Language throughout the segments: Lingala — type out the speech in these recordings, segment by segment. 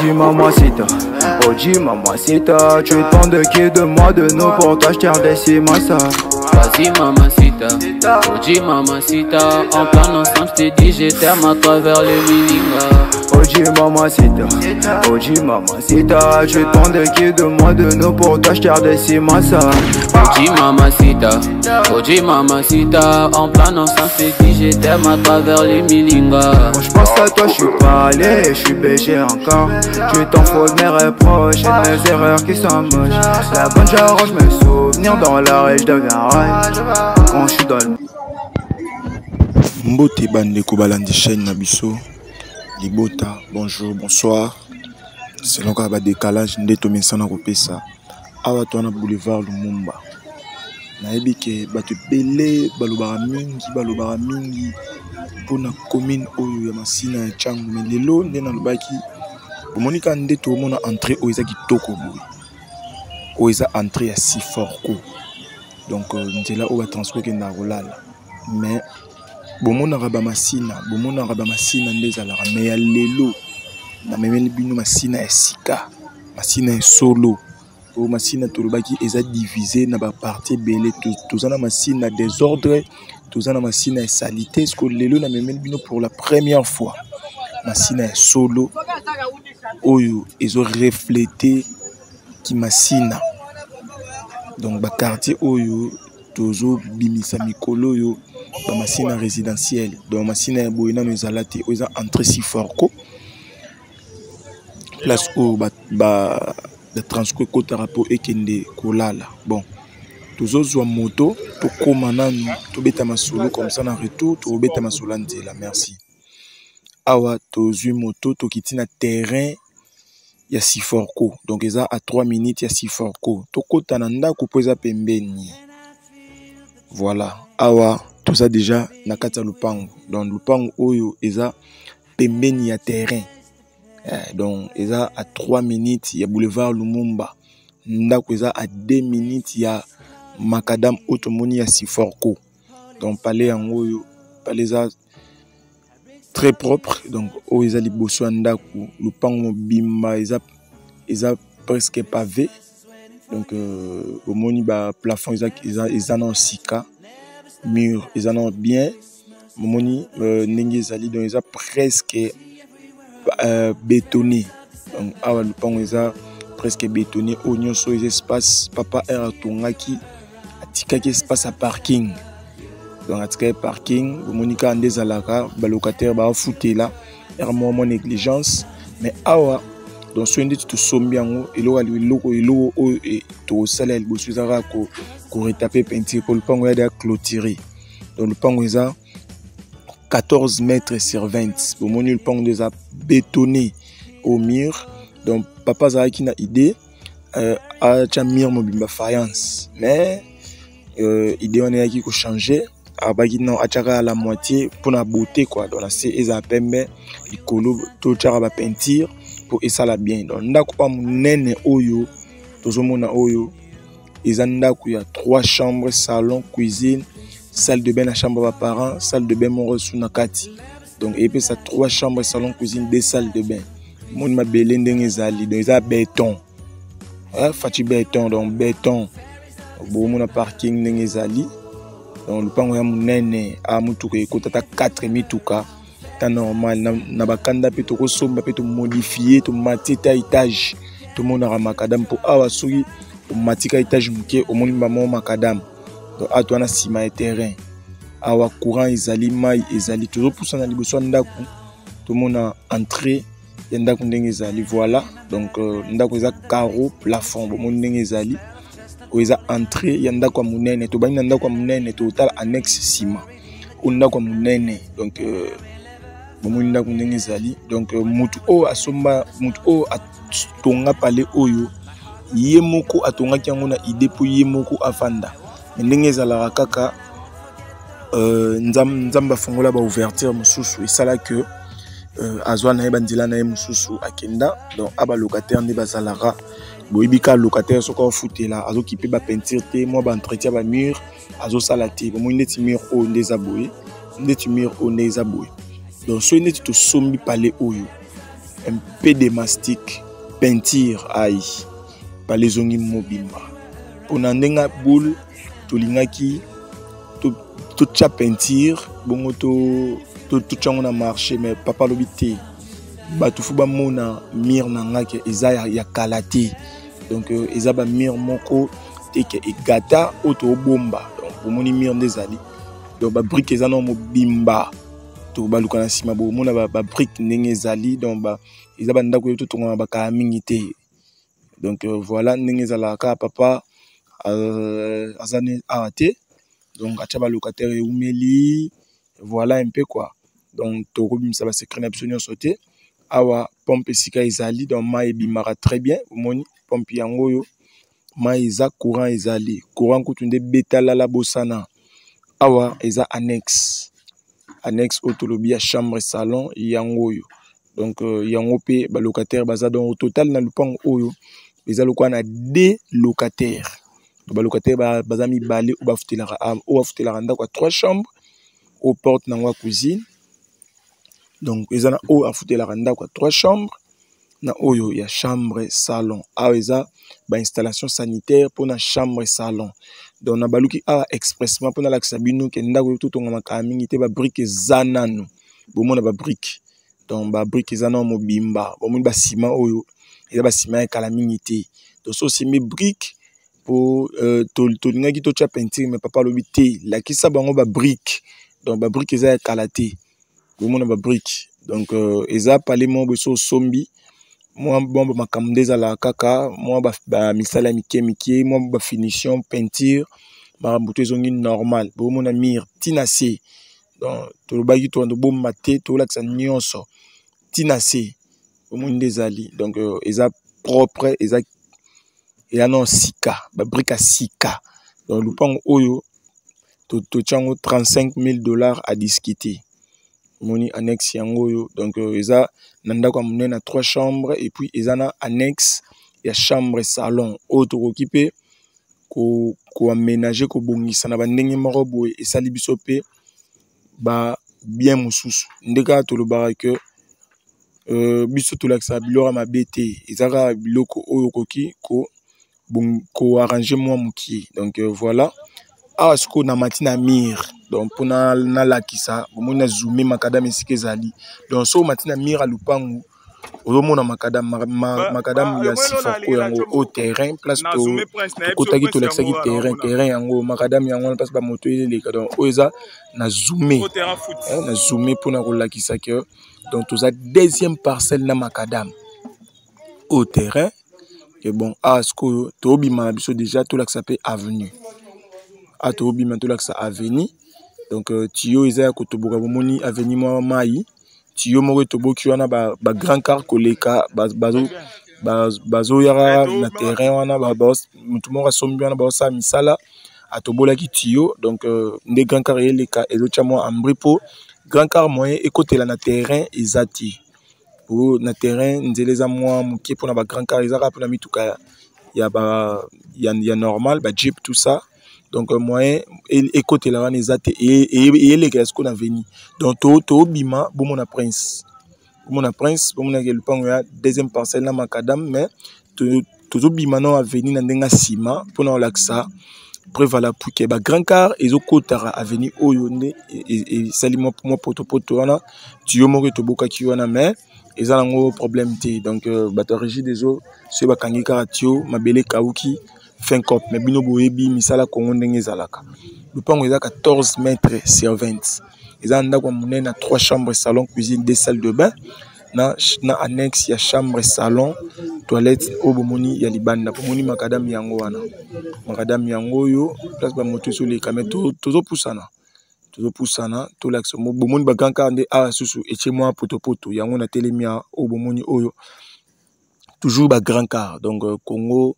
Oji mamacita, Oji mamacita. Tu demandes de qui, de moi, de nous? Pour toi je tire des ciments ça. Vas-y mamacita, Oji mamacita. En plein ensemble, j't'ai dit je t'aime à travers les milinga. Oji mamacita, Oji mamacita. Tu demandes de qui, de moi, de nous? Pour toi je tire des ciments ça. Oji mamacita, Oji mamacita. En plein ensemble, j't'ai dit je t'aime à travers les milinga. Quand je pense à toi, je suis pas allé, je suis BG encore. Tu t'en fous de mes reproches et de mes erreurs qui sont moches. La bonne j'arrange mes souvenirs dans l'arrêt, je deviens rail. Quand je suis dans le Mbote bandeko balandi chaîne na biso libota, bonjour, bonsoir, selon kaka ba décalage nde tomesana kopesa. Awa toza na boulevard Lumumba. Nayebi ke bato ebele balobaka mingi, balobaka mingi mpona commune oyo ya Masina ya Tshangu. Mais lelo nde nalobaki, bomoni kaka nde tokomona entrée oyo eza kitoko boye, oyo eza entrée ya Siforco. Donc nzela oyo ba transport ekendaka kolala. Mais bomonaka ba Masina, bomonaka ba Masina nde ezalaka. Mais ya lelo namemeli bino Masina ya sika, Masina ya solo. Oyo Masina tolobaki eza divisé na ba partie ebele. Toza na Masina désordre, toza na Masina ya salité. Est-ce que lelo namemeli bino pour la première fois Masina ya solo oyo ezo refléter ki Masina. Donc ba quartier oyo tozobimisa mikolo oyo ba Masina résidentielle. Donc Masina ya boye nano ezala te, oyo eza entrée Siforco, place oyo ba transport ekotaka po ekende kolala. Bon, tozozwa moto tokóma nanu tobeta masolo, comme ça na retour tokobeta masolo ya nzela. Merci. Awa tozwi moto, tokiti na terrain ya Siforco. Donc eza à 3 minutes ya Siforco. Tokota na ndako po eza pembeni. Voilà, awa toza déjà na kati ya lupango. Donc lupango oyo eza pembeni ya terrain. Donc eza à 3 minutes ya boulevard Lumumba. Ndako eza à 2 minutes ya macadam oyo tomoni ya Siforco. Donc palais yango oyo, palais eza très propre. Donc oyo eza liboso ya ndako, lupango mobimba eza presque pavé. Donc bomoni ba plafond eza na sika, mur eza na bien, bomoni ndenge ezali. Donc eza presque bétonné. Donc awa lupango eza presque bétonné. Oyo nyonso eza espace papa R atongaki, atikaki espace ya parking. Donc atikaki parking, bomoni kaka nde ezalaka, ba locataire bafutela R mwa mwa négligence. Mais awa donc soki ndeti tosombi yango, eloko eloko eloko oyo tokosala ya liboso eza kaka koretaper peinture, po lupango ya deya clôturé. Donc lupango eza 14 mètres sur 20. Bomoni lupango nde eza bétonné au mur. Donc papa azalaki na idée atya mur mobimba faïence, mais idée wana eyaki kochanger. Abaki non, atiaka la moitié mpona beauté quoi. Donc na se ezala pembe, likolo totiaka ba peinture po esala bien. Donc ndako oyo monene oyo tozomona oyo eza ndako ya 3 chambres, salon, cuisine, salle de bain na chambre ya ba parents, salle de bain moko esu na kati. Donc eyepesa 3 chambres, salon, cuisine, 2 salles de bain. Moni mabele ndenge ezali, donc eza béton, faci béton. Donc béton, bomona parking ndenge ezali. Donc lupango ya monene, a motuka ekota ata 4 mituka ta normal. Na bakanda mpe tokosomba mpe tomodifier, tomati ta étage, tomonaka macadam. Mpo awa soki omatika étage moke, omoni bamo macadam. Donc awa toza na nsima ya terrain. Awa courant ezali, mai ezali. Tozopusana liboso ya ndako, tomona entrée ya ndako ndenge ezali. Voilà, donc ndako eza carreau plafond, bomoni ndenge ezali. Oyo eza entrée ya ndako ya monene. Tobandi na ndako ya monene, totala annexe nsima. Oyo ndako ya monene. Donc bomoni ndako ndenge ezali. Donc mutu oyo asomba, mutu oyo atonga palais oyo, ye moko atongaki yango na idée mpo ye moko afanda. Mais ndenge ezalaka kaka, Nzambe afongola ba ouverture mosusu, esala ke azwa na ye banzela na ye mosusu, akenda. Donc a ba locataire nde bazalaka, boyebi kaka locataire soki afutela, azokipe ba peinture te, mwa ba entretien ba mur azosala te. Bomoni ndeti mur oyo nde eza boye, ndeti mur oyo nde eza boye. Donc soki ndeti tosombi palais oyo, Un peu de mastic, peinture ai palais ezongi mobimba. Pona ndenge ya boule tolingaki totya peinture bongo totya yango na marché, mais papa alobi te, bato fo bamona mire na nga ke eza ya kala te. Donc eza ba mire moko te ke egata oyo tobomba. Donc bomoni mire nde ezali, donc ba brique eza na mobimba, tobaluka na nsima bomona ba brique ndenge ezali. Donc eza bandako oyo totongama bakala mingi te. Donc voilà ndenge ezalaka kaka. Papa aza ne awa te, donc atya balocataire eumeli, voilà un peu quoi. Donc tokobimisa basecret na biso nyonso te. Awa pompe esika ezali, donc mai ebimaka très bien. Omoni pompe yango oyo, mai eza, courant ezali, courant kutu nde betalala bosana. Awa eza annexe, annexe oyo tolobi ya chambre salon yango oyo. Donc yango mpe balocataire baza. Donc au total na lupango oyo eza lokola na deux locataires. Donc balocataire baza mibale, oyo bafutelaka, oyo bafutelaka ndako ya trois chambres, oyo porte nango ya cuisine. Donc eza na oyo afutelaka ndako ya trois chambres na oyo ya chambre salon. Awa eza bainstallation sanitaire mpona chambre salon. Donc na baluki awa expressement mpona alakisa bino ke ndako oyo totongamaka mingi te, babrique eza nanu, bomona babrique. Donc babrique eza nano mobimba. Bomoni basima oyo eza basima ya kala mingi te. Donc so osimbi brique po tolingaki totya peinture, mais papa alobi te, lakisa bango babrique. Donc babrique eza ya kala te, bomona babrique. Donc eza palais moko boye, so osombi mwa mwa makambo nde ezalaka kaka mwa bamisala ya mike mike, mwa bafinition, peinture, makambo to ezongi normal. Bomona mire ntina se. Donc tolobaki tobanda tobomba te, tolakisa nyonso ntina se. Omoni nde ezali. Donc eza propre, eza eya nano sika, babrique ya sika. Donc lupango oyo totya yango 35 000 $ à discuter. Omoni annexe yango oyo. Donc eza na ndako ya monene na trois chambres et puis eza na annexe ya chambre salon oyo tokoki mpe koaménage, kobongisa na bandenge moko boye esali biso mpe babien mosusu. Nde kaka tolobaka ke biso tolakisaka biloko ya mabe te, eza kaka biloko oyo okoki koarrange mwa mokie. Donc voilà, awa sikoyo na mati na mire, donc mpona nalakisa, bomoni na zoome macadam esika ezali. Donc so omati na mire ya lupangu, ozomona macadam, macadam ya Siforco yango au terrain, place tokotaki, tolakisaki terrain, terrain yango, macadam yango wana, place bamoto eleka. Donc oyo eza na zoome, na zoome mpona kolakisa ke donc toza deuxième parcelle na macadam au terrain. Et bon, awa sikoyo tobima na biso déjà, tolakisa mpe avenue. Awa tobima, tolakisa avenue. Donc tuyau eza ya kotoboka, bomoni avenue, mwa mai, tuyau moko etoboki wana, bagrand car koleka bazoyaka na terrain wana. Motu moko asombi wana, baosala misala, atobolaki tuyau. Donc nde grand car eleka, ezotya mwa ambri mpo grand car moyen ekotela na terrain eza te. Po na terrain nzela eza mwa moke mpona bagrand car, eza kaka mpona mituka ya normal, bajeep, tout ça. Donc moyen ekotela wana eza te, eyelekela sikoyo na avenue. Donc tobima, bomona prince, bomona prince, bomonaki lupango ya deuxième parcelle na macadam. Mais tozobima na avenue na ndenge ya nsima mpona kolakisa preuve à l'appui ke bagrand car ezokotaka avenue oyo. Nde esali mwa potopoto wana, tuyau moko etobokaki wana, mais eza nango problème te. Donc bato ya Régie des eaux soki bakangi kaka tuyau, mabele ekauki, fin cop. Mais bino boyebi misala Kongo ndenge ezalaka. Lupango eza 14 mètres sur 20, eza na ndako ya monene na 3 chambres, salon, cuisine, deux salles de bain na annexe ya chambre salon, toilette oyo bomoni ya libanda. Bomoni macadam yango wana, macadam yango oyo, place bamoto ezoleka. Mais tozopusana, tozopusana, tolakisa. Bomoni bagrand car nde awa susu etie mwa potopoto yango na telemi oyo bomoni oyo, toujours bagrand car. Donc Congo,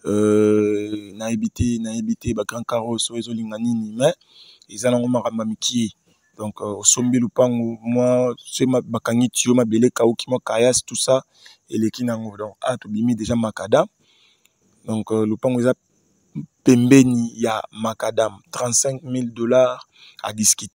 nayebi te, nayebi te bagrand car oyo so ezolinga nini, mais eza nango makambo ya mikie. Donc osombi lupangu mwa, soki bakangi tuyau, mabele ekauki, mwa kayas, tout ça eleki nango. Donc awa tobimi déjà macadam. Donc lupango eza pembeni ya macadam, 35 000 $ à discuter.